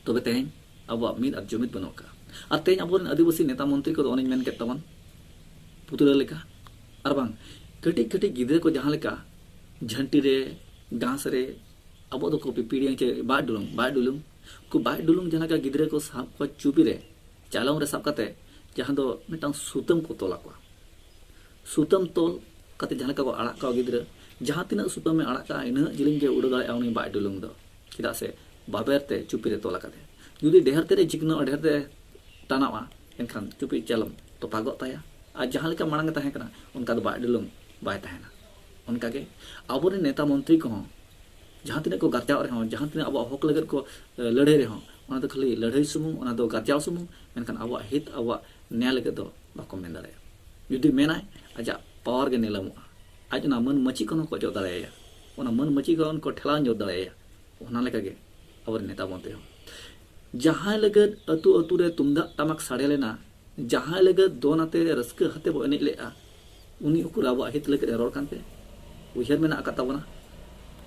ᱛᱚᱵᱮ ᱛᱮᱦᱮᱧ ᱟᱵᱚᱣᱟᱜ ᱢᱤᱫ ᱟᱨ ᱡᱩᱢᱤᱫ ᱵᱟᱹᱱᱩᱜ ᱟᱠᱟᱫᱼᱟ᱾ ᱟᱨ ᱛᱮᱦᱮᱧ ᱟᱵᱚᱨᱮᱱ ᱟᱹᱫᱤᱵᱟᱹᱥᱤ ᱱᱮᱛᱟ ᱢᱚᱱᱛᱨᱤ ᱠᱚᱫᱚ ᱚᱱᱮᱧ ᱢᱮᱱ ᱠᱮᱫ ᱛᱟᱵᱚᱱ, ᱯᱩᱛᱲᱟᱹ ᱞᱮᱠᱟ᱾ ᱟᱨ ᱵᱟᱝ, ᱠᱟᱹᱴᱤᱡ ᱠᱟᱹᱴᱤᱡ ᱜᱤᱫᱽᱨᱟᱹ ᱠᱚ ᱡᱟᱦᱟᱸ ᱞᱮᱠᱟ ᱡᱷᱟᱹᱱᱴᱤ ᱨᱮ, ᱜᱷᱟᱥ ᱨᱮ, ᱟᱵᱚ ᱫᱚᱠᱚ ᱯᱤᱯᱤᱲᱤᱭᱟᱹ ᱪᱮ ᱵᱟᱜ ᱰᱩᱞᱩᱝ, ᱵᱟᱜ ᱰᱩᱞᱩᱝ, ᱩᱱᱠᱩ ᱵᱟᱜ ᱰᱩᱞᱩᱝ ᱡᱟᱦᱟᱸ ᱞᱮᱠᱟ ᱜᱤᱫᱽᱨᱟᱹ ᱠᱚ ᱥᱟᱵ ᱠᱚᱣᱟ ᱪᱩᱯᱤ ᱨᱮ, ᱪᱟᱞᱚᱢ ᱨᱮ ᱥᱟᱵ ᱠᱟᱛᱮ ᱡᱟᱦᱟᱸ ᱫᱚ ᱢᱤᱫᱴᱟᱝ ᱥᱩᱛᱟᱹᱢ ᱠᱚ ᱛᱚᱞ ᱟᱠᱚᱣᱟ᱾ ᱥᱩᱛᱟᱹᱢ ᱛᱚᱞ ᱠᱟᱛᱮ ᱡᱟᱦᱟᱸ ᱞᱮᱠᱟ ᱠᱚ ᱟᱲᱟᱜ ᱠᱚᱣᱟ ᱜᱤᱫᱽᱨᱟᱹ, ᱡᱟᱦᱟᱸ ᱛᱤᱱᱟᱹᱜ ᱥᱩᱛᱟᱹᱢᱮ ᱟᱲᱟᱜ ᱠᱟᱜᱼᱟ, ᱤᱱᱟᱹᱜ ᱡᱤᱞᱤᱧ ᱜᱮ ᱩᱰᱟᱹᱣ ᱫᱟᱲᱮᱭᱟᱜᱼᱟ ᱩᱱᱤ ᱵᱟᱭ ᱰᱩᱞᱩᱝ ᱫᱚ᱾ ᱪᱮᱫᱟᱜ ᱥᱮ ᱵᱟᱵᱮᱨ ᱛᱮ ᱪᱩᱯᱤ ᱨᱮ ᱛᱚᱞ ᱟᱠᱟᱫᱮᱭᱟ᱾ ᱡᱩᱫᱤ ᱰᱷᱮᱨ ᱛᱮ ᱪᱤᱠᱱᱟᱹᱜᱼᱟ, ᱰᱷᱮᱨ ᱛᱮ ᱴᱟᱱᱟᱣᱟ, ᱮᱱᱠᱷᱟᱱ ᱪᱩᱯᱤ ᱪᱟᱞᱚᱢ ᱛᱚᱯᱟᱜᱚᱜ ᱛᱟᱭᱟ᱾ ᱟᱨ ᱡᱟᱦᱟᱸ ᱞᱮᱠᱟ ᱢᱟᱲᱟᱝ ᱮ ᱛᱟᱦᱮᱸ ᱠᱟᱱᱟ, ᱚᱱᱠᱟ ᱫᱚ ᱵᱟᱭ ᱰᱩᱞᱩᱝ ᱵᱟᱭ ᱛᱟᱦᱮᱱᱟ᱾ ᱚᱱᱠᱟᱜᱮ ᱟᱵᱚᱨᱮᱱ ᱱᱮᱛᱟ ᱢᱚᱱᱛᱨᱤ ᱠᱚᱦᱚᱸ ᱡᱟᱦᱟᱸ ᱛᱤᱱᱟᱹᱜ ᱠᱚ ᱜᱟᱨᱡᱟᱣ ᱨᱮᱦᱚᱸ, ᱡᱟᱦᱟᱸ ᱛᱤᱱᱟᱹᱜ ᱟᱵᱚᱣᱟᱜ ᱦᱚᱠ ᱞᱟᱹᱜᱤᱫ ᱠᱚ, ᱮ, ᱞᱟᱹᱲᱦᱟᱹᱭ ᱨᱮᱦᱚᱸ, ᱚᱱᱟ ᱫᱚ ᱠᱷᱟᱹᱞᱤ ᱞᱟᱹᱲᱦᱟᱹᱭ ᱥᱩᱢᱩᱝ, ᱚᱱᱟ ᱫᱚ ᱜᱟᱨᱡᱟᱣ ᱥᱩᱢᱩᱝ, ᱢᱮᱱᱠᱷᱟᱱ ᱟᱵᱚᱣᱟᱜ ᱦᱤᱛ, ᱟᱵᱚᱣᱟᱜ ᱱᱮᱭᱟ ᱞᱟᱹᱜᱤᱫ ᱫᱚ ᱵᱟᱠᱚ ᱢᱮᱱ ᱫᱟᱲᱮᱭᱟᱜᱼᱟ᱾ ᱡᱩᱫᱤ ᱢᱮᱱᱟᱭ, ᱟᱡᱟᱜ ᱯᱟᱣᱟᱨ ᱜᱮ ᱱᱤᱞᱟᱹᱢᱚᱜᱼᱟ᱾ ᱟᱡ ᱚᱱᱟ ᱢᱟᱹᱱ ᱢᱟᱹᱪᱤ ᱠᱷᱚᱱ ᱦᱚᱸᱠᱚ ᱚᱪᱚᱜ ᱫᱟᱲᱮᱭᱟᱭᱟ, ᱚᱱᱟ ᱢᱟᱹᱱ ᱢᱟᱹᱪᱤ ᱠᱷᱚᱱ ᱠᱚ ᱴᱷᱮᱞᱟᱣ ᱧᱚᱜ ᱫᱟᱲᱮᱭᱟᱭᱟ᱾ ᱚᱱᱟ ᱞᱮᱠᱟᱜᱮ ᱟᱵᱚᱨᱮᱱ ᱱᱮᱛᱟ ᱢᱚᱱᱛᱨᱤ ᱦᱚᱸ, ᱡᱟᱦᱟᱸᱭ ᱞᱟᱹᱜᱤᱫ ᱟᱹᱛᱩ ᱟᱹᱛᱩ ᱨᱮ ᱛᱩᱢᱫᱟᱜ ᱴᱟᱢᱟᱠ ᱥᱟᱰᱮ ᱞᱮᱱᱟ, ᱡᱟᱦᱟᱸᱭ ᱞᱟᱹᱜᱤᱫ ᱫᱚᱱ ᱟᱛᱮ ᱨᱟᱹᱥᱠᱟᱹ ᱟᱛᱮ ᱵᱚ ᱮᱱᱮᱡ ᱞᱮᱫᱼᱟ, ᱩᱱᱤ ᱩᱠᱩᱨ ᱟᱵᱚᱣᱟᱜ ᱦᱤᱛ ᱞᱟᱹᱜᱤᱫ ᱮ ᱨᱚᱲ ᱠᱟᱱᱛᱮ? ᱩᱭᱦᱟᱹᱨ ᱢᱮᱱᱟᱜ ᱟᱠᱟᱫ ᱛᱟᱵᱚᱱᱟ,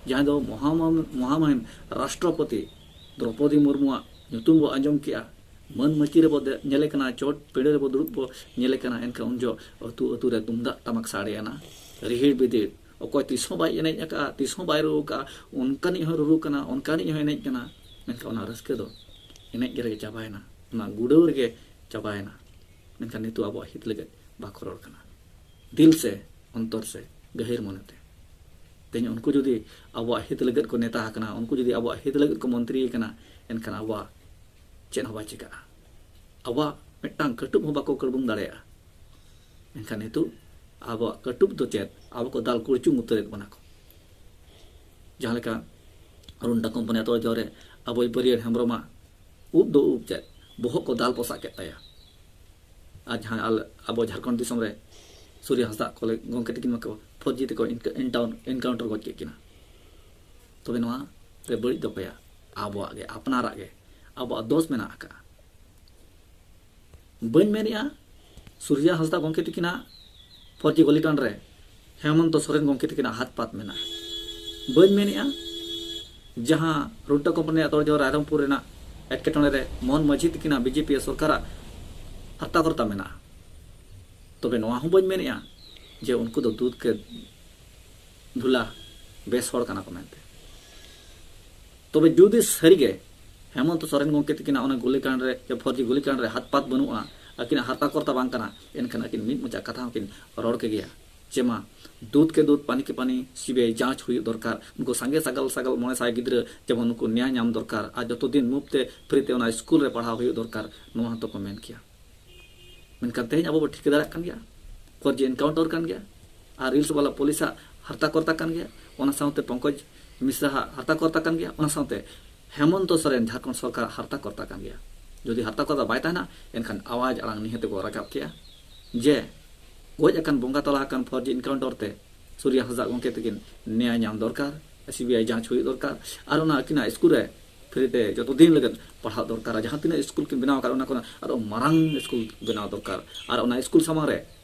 ᱡᱟᱦᱟᱸᱭ ᱫᱚ ᱢᱚᱦᱟᱢᱟᱢ-, ᱢᱚᱦᱟᱢᱟᱦᱤᱢ ᱨᱟᱥᱴᱨᱚᱯᱚᱛᱤ ᱫᱨᱚᱯᱚᱫᱤ ᱢᱩᱨᱢᱩᱣᱟᱜ ᱧᱩᱛᱩᱢ ᱵᱚ ᱟᱸᱡᱚᱢ ᱠᱮᱜᱼᱟ, ᱢᱟᱹᱱ ᱢᱟᱹᱪᱤ ᱨᱮᱵᱚ ᱫᱮ-, ᱧᱮᱞᱮ ᱠᱟᱱᱟ, ᱪᱚᱴ ᱯᱤᱸᱰᱟᱹ ᱨᱮᱵᱚ ᱫᱩᱲᱩᱵ ᱵᱚ ᱧᱮᱞᱮ ᱠᱟᱱᱟ, ᱮᱱᱠᱷᱟᱱ ᱩᱱ ᱡᱚᱦᱚᱜ ᱟᱹᱛᱩ ᱟᱹᱛᱩ ᱨᱮ ᱛᱩᱢᱫᱟᱜ ᱴᱟᱢᱟᱠ ᱥᱟᱰᱮᱭᱟᱱᱟ, ᱨᱤᱦᱤᱲ ᱵᱤᱫᱤᱲ᱾ ᱚᱠᱚᱭ ᱛᱤᱥ ᱦᱚᱸ ᱵᱟᱭ ᱮᱱᱮᱡ ᱟᱠᱟᱫᱼᱟ, ᱛᱤᱥ ᱦᱚᱸ ᱵᱟᱭ ᱨᱩ ᱟᱠᱟᱫᱼᱟ, ᱚᱱᱠᱟᱱᱤᱡ ᱦᱚᱸ ᱨᱩᱨᱩ ᱠᱟᱱᱟ, ᱚᱱᱠᱟᱱᱤᱡ ᱦᱚᱸ ᱮᱱᱮᱡ ᱠᱟᱱᱟ, ᱢᱮᱱᱠᱷᱟᱱ ᱚᱱᱟ ᱨᱟᱹᱥᱠᱟᱹ ᱫᱚ ᱮᱱᱮᱡ ᱨᱮᱜᱮ ᱪᱟᱵᱟᱭᱮᱱᱟ, ᱚᱱᱟ ᱜᱩᱰᱟᱹᱣ ᱨᱮᱜᱮ ᱪᱟᱵᱟᱭᱮᱱᱟ᱾ ᱢᱮᱱᱠᱷᱟᱱ ᱱᱤᱛᱚᱜ ᱟᱵᱚᱣᱟᱜ ᱦᱤᱛ ᱞᱟᱹᱜᱤᱫ ᱵᱟᱠᱚ ᱨᱚᱲ ᱠᱟᱱᱟ, ᱫᱤᱞ ᱥᱮ, ᱚᱱᱛᱚᱨ ᱥᱮ, ᱜᱟᱹᱦᱤᱨ ᱢᱚᱱᱮᱛᱮ᱾ ᱛᱮᱦᱮᱧ ᱩᱱᱠᱩ ᱡᱩᱫᱤ ᱟᱵᱚᱣᱟᱜ ᱦᱤᱛ ᱞᱟᱹᱜᱤᱫ ᱠᱚ ᱱᱮᱛᱟ ᱟᱠᱟᱱᱟ, ᱩᱱᱠᱩ ᱡᱩᱫᱤ ᱟᱵᱚᱣᱟᱜ ᱦᱤᱛ ᱞᱟᱹᱜᱤᱫ ᱠᱚ ᱢᱚᱱᱛᱨᱤ ᱟᱠᱟᱱᱟ, ᱮᱱᱠᱷᱟᱱ ᱟᱵᱚᱣᱟᱜ ᱪᱮᱫ ᱦᱚᱸ ᱵᱟᱭ ᱪᱤᱠᱟᱹᱜᱼᱟ᱾ ᱟᱵᱚᱣᱟᱜ ᱢᱤᱫᱴᱟᱝ ᱠᱟᱹᱴᱩᱵ ᱦᱚᱸ ᱵᱟᱠᱚ ᱠᱟᱹᱲᱵᱩᱝ ᱫᱟᱲᱮᱭᱟᱜᱼᱟ᱾ ᱢᱮᱱᱠᱷᱟᱱ ᱱᱤᱛᱚᱜ ᱟᱵᱚᱣᱟᱜ ᱠᱟᱹᱴᱩᱵ ᱫᱚ ᱪᱮᱫ? ᱟᱵᱚ ᱠᱚ ᱫᱟᱞ ᱠᱩᱲᱪᱩᱝ ᱩᱛᱟᱹᱨᱮᱫ ᱵᱚᱱᱟ ᱠᱚ᱾ ᱡᱟᱦᱟᱸ ᱞᱮᱠᱟ ᱨᱩᱱᱰᱟ ᱠᱳᱢᱯᱟᱱᱤ ᱟᱛᱳ ᱡᱚᱦᱚᱜ ᱨᱮ ᱟᱵᱚᱭᱤᱡ ᱵᱟᱹᱨᱭᱟᱹᱲ ᱦᱮᱢᱵᱨᱚᱢᱟᱜ ᱩᱵ ᱫᱚ ᱩᱵ ᱪᱮᱫ, ᱵᱚᱦᱚᱜ ᱠᱚ ᱫᱟᱞ ᱯᱚᱥᱟᱜ ᱠᱮᱫ ᱛᱟᱭᱟ᱾ ᱟᱨ ᱡᱟᱦᱟᱸ ᱟᱞ-, ᱟᱵᱚ ᱡᱷᱟᱲᱠᱷᱚᱸᱰ ᱫᱤᱥᱚᱢ ᱨᱮ ᱥᱩᱨᱭᱟ ᱦᱟᱸᱥᱫᱟ ᱠᱚᱞᱮ ᱜᱚᱢᱠᱮ ᱛᱟᱹᱠᱤᱱ ᱢᱟᱠᱚ ᱯᱷᱚᱨᱡᱤ ᱛᱮᱠᱚ ᱤᱱᱠᱟ-, ᱤᱱᱴᱟᱣᱩᱱ-, ᱮᱱᱠᱟᱣᱩᱱᱴᱟᱨ ᱜᱚᱡ ᱠᱮᱫ ᱠᱤᱱᱟ᱾ ᱛᱚᱵᱮ ᱱᱚᱣᱟ ᱨᱮ ᱵᱟᱹᱲᱤᱡ ᱫᱚ ᱚᱠᱚᱭᱟᱜ? ᱟᱵᱚᱣᱟᱜ ᱜᱮ, ᱟᱯᱱᱟᱨᱟᱜ ᱜᱮ ᱟᱵᱚᱣᱟᱜ ᱫᱳᱥ ᱢᱮᱱᱟᱜ ᱟᱠᱟᱫᱼᱟ᱾ ᱵᱟᱹᱧ ᱢᱮᱱᱮᱫᱼᱟ ᱥᱩᱨᱡᱟ ᱦᱟᱸᱥᱫᱟ ᱜᱚᱢᱠᱮ ᱛᱟᱹᱠᱤᱱᱟᱜ ᱯᱷᱚᱨᱡᱤ ᱜᱩᱞᱤᱠᱟᱸᱰ ᱨᱮ ᱦᱮᱢᱚᱱᱛᱚ ᱥᱚᱨᱮᱱ ᱜᱚᱢᱠᱮ ᱛᱟᱹᱠᱤᱱᱟᱜ ᱦᱟᱛ ᱯᱟᱛ ᱢᱮᱱᱟᱜᱼᱟ᱾ ᱵᱟᱹᱧ ᱢᱮᱱᱮᱫᱼᱟ ᱡᱟᱦᱟᱸ ᱨᱩᱱᱰᱟ ᱠᱳᱢᱯᱟᱱᱤ ᱟᱛᱳ ᱡᱚᱦᱚᱨ ᱨᱟᱭᱨᱚᱝᱯᱩᱨ ᱨᱮᱱᱟᱜ ᱮᱴᱠᱮᱴᱚᱬᱮ ᱨᱮ ᱢᱳᱦᱚᱱ ᱢᱟᱹᱡᱷᱤ ᱛᱟᱹᱠᱤᱱᱟᱜ ᱵᱤᱡᱮᱯᱤ ᱥᱚᱨᱠᱟᱨᱟᱜ ᱦᱟᱨᱛᱟ ᱠᱚᱨᱛᱟ ᱢᱮᱱᱟᱜᱼᱟ᱾ ᱛᱚᱵᱮ ᱱᱚᱣᱟ ᱦᱚᱸ ᱵᱟᱹᱧ ᱢᱮᱱᱮᱫᱼᱟ ᱡᱮ ᱩᱱᱠᱩ ᱫᱚ ᱫᱩᱫᱷ ᱠᱮ ᱫᱷᱩᱞᱟ ᱵᱮᱥ ᱦᱚᱲ ᱠᱟᱱᱟ ᱠᱚ ᱢᱮᱱᱛᱮ᱾ ᱛᱚᱵᱮ ᱡᱩᱫᱤ ᱥᱟᱹᱨᱤᱜᱮ ᱦᱮᱢᱚᱱᱛᱚ ᱥᱚᱨᱮᱱ ᱜᱚᱢᱠᱮ ᱛᱟᱹᱠᱤᱱᱟᱜ ᱚᱱᱟ ᱜᱩᱞᱤᱠᱟᱸᱰ ᱨᱮ, ᱯᱷᱚᱨᱡᱤ ᱜᱩᱞᱤᱠᱟᱸᱰ ᱨᱮ ᱦᱟᱛ ᱯᱟᱛ ᱵᱟᱹᱱᱩᱜᱼᱟ, ᱟᱹᱠᱤᱱᱟᱜ ᱦᱟᱨᱛᱟ ᱠᱚᱨᱛᱟ ᱵᱟᱝ ᱠᱟᱱᱟ, ᱮᱱᱠᱷᱟᱱ ᱟᱹᱠᱤᱱ ᱢᱤᱫ ᱢᱚᱪᱟ ᱠᱟᱛᱷᱟ ᱦᱚᱸᱠᱤᱱ ᱨᱚᱲ ᱠᱮᱜᱮᱭᱟ᱾ ᱪᱮ ᱢᱟ, ᱫᱩᱫᱷ ᱠᱮ ᱫᱩᱫᱷ, ᱯᱟᱱᱤ ᱠᱮ ᱯᱟᱱᱤ, ᱥᱤᱵᱤᱟᱭ ᱡᱟᱸᱪ ᱦᱩᱭᱩᱜ ᱫᱚᱨᱠᱟᱨ᱾ ᱱᱩᱠᱩ ᱥᱟᱸᱜᱮ ᱥᱟᱜᱟᱞ ᱥᱟᱜᱟᱞ ᱢᱚᱬᱮ ᱥᱟᱭ ᱜᱤᱫᱽᱨᱟᱹ ᱡᱮᱢᱚᱱ ᱱᱩᱠᱩ ᱱᱮᱭᱟᱭ ᱧᱟᱢ ᱫᱚᱨᱠᱟᱨ, ᱟᱨ ᱡᱚᱛᱚ ᱫᱤᱱ ᱢᱩᱯᱛᱮ ᱯᱷᱨᱤ ᱛᱮ ᱚᱱᱟ ᱥᱠᱩᱞ ᱨᱮ ᱯᱟᱲᱦᱟᱣ ᱦᱩᱭᱩᱜ ᱫᱚᱨᱠᱟᱨ, ᱱᱚᱣᱟ ᱦᱚᱸᱛᱚ ᱠᱚ ᱢᱮᱱ ᱠᱮᱭᱟ᱾ ᱢᱮᱱᱠᱷᱟᱱ ᱛᱮᱦᱮᱧ ᱟᱵᱚ ᱵᱚ ᱴᱷᱤᱠᱟᱹ ᱫᱟᱲᱮᱭᱟᱜ ᱠᱟᱱ ᱜᱮᱭᱟ, ᱯᱷᱚᱨᱡᱤ ᱮᱱᱠᱟᱣᱩᱱᱴᱟᱨ ᱠᱟᱱ ᱜᱮᱭᱟ, ᱟᱨ ᱨᱤᱞᱥ ᱵᱟᱞᱟ ᱯᱩᱞᱤᱥᱟᱜ ᱦᱟᱨᱛᱟ ᱠᱚᱨᱛᱟ ᱠᱟᱱ ᱜᱮᱭᱟ, ᱚᱱᱟ ᱥᱟᱶᱛᱮ ᱯᱚᱝᱠᱚᱡᱽ ᱢᱤᱥᱨᱟᱦᱟᱜ ᱦᱟᱨᱛᱟ ᱠᱚᱨᱛᱟ ᱠᱟᱱ ᱜᱮᱭᱟ, ᱚᱱᱟ ᱥᱟᱶᱛᱮ ᱦᱮᱢᱚᱱᱛᱚ ᱥᱚᱨᱮᱱ ᱡᱷᱟᱲᱠᱷᱚᱸᱰ ᱥᱚᱨᱠᱟᱨᱟᱜ ᱦᱟᱨᱛᱟ ᱠᱚᱨᱛᱟ ᱠᱟᱱ ᱜᱮᱭᱟ᱾ ᱡᱩᱫᱤ ᱦᱟᱨᱛᱟ ᱠᱚᱨᱛᱟ ᱵᱟᱭ ᱛᱟᱦᱮᱱᱟ, ᱮᱱᱠᱷᱟᱱ ᱟᱣᱟᱡᱽ ᱟᱲᱟᱝ ᱱᱤᱦᱟᱹᱛ ᱠᱚ ᱨᱟᱠᱟᱵ ᱠᱮᱭᱟ ᱡᱮ ᱜᱚᱡ ᱟᱠᱟᱱ, ᱵᱚᱸᱜᱟ ᱛᱟᱞᱟ ᱟᱠᱟᱱ ᱯᱷᱚᱨᱡᱤ ᱮᱱᱠᱟᱣᱩᱱᱴᱟᱨ ᱛᱮ ᱥᱩᱨᱭᱟ ᱦᱟᱸᱥᱫᱟ ᱜᱚᱢᱠᱮ ᱛᱟᱹᱠᱤᱱ ᱱᱮᱭᱟᱭ ᱧᱟᱢ ᱫᱚᱨᱠᱟᱨ, ᱥᱤᱵᱤᱟᱭ ᱡᱟᱸᱪ ᱦᱩᱭᱩᱜ ᱫᱚᱨᱠᱟᱨ, ᱟᱨ ᱚᱱᱟ ᱟᱹᱠᱤᱱᱟᱜ ᱥᱠᱩᱞ ᱨᱮ ᱯᱷᱨᱤ ᱛᱮ ᱡᱚᱛᱚ ᱫᱤᱱ ᱞᱟᱹᱜᱤᱫ ᱯᱟᱲᱦᱟᱜ ᱫᱚᱨᱠᱟᱨ᱾ ᱡᱟᱦᱟᱸ ᱛᱤᱱᱟᱹᱜ ᱥᱠᱩᱞ ᱠᱤᱱ ᱵᱮᱱᱟᱣ ᱟᱠᱟᱫ, ᱚᱱᱟ ᱠᱷᱚᱱ ᱟᱨᱚ ᱢᱟᱨᱟᱝ ᱥᱠᱩᱞ ᱵᱮᱱᱟᱣ ᱫᱚᱨᱠᱟᱨ᱾ ᱟᱨ ᱚᱱᱟ ᱥᱠᱩᱞ ᱥᱟᱢᱟᱝ ᱨᱮ